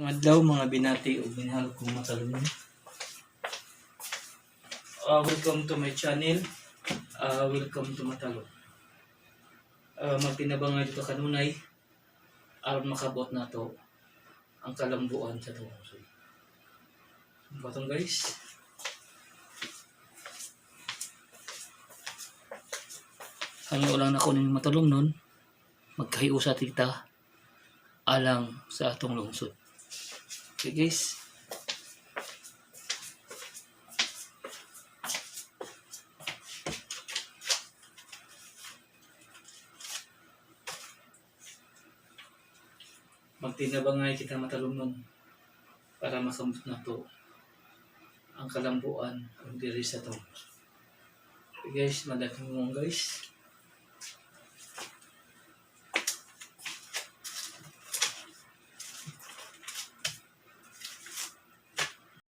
Adlaw, mga binati ug minahal kong matalungan. Welcome to my channel. Welcome to Matalo. Magtinabangay dito kanunay aron makabot nato ang kalambuan sa atong lungsod. Batong guys. Hangyo lang nako ning matalong nun, magkahiusa kita alang sa atong lungsod. Okay guys. Magtinabangay kita matalong para makamot nato ang kalambuan ug diri sa atong lungsod. Okay guys, madating mo guys.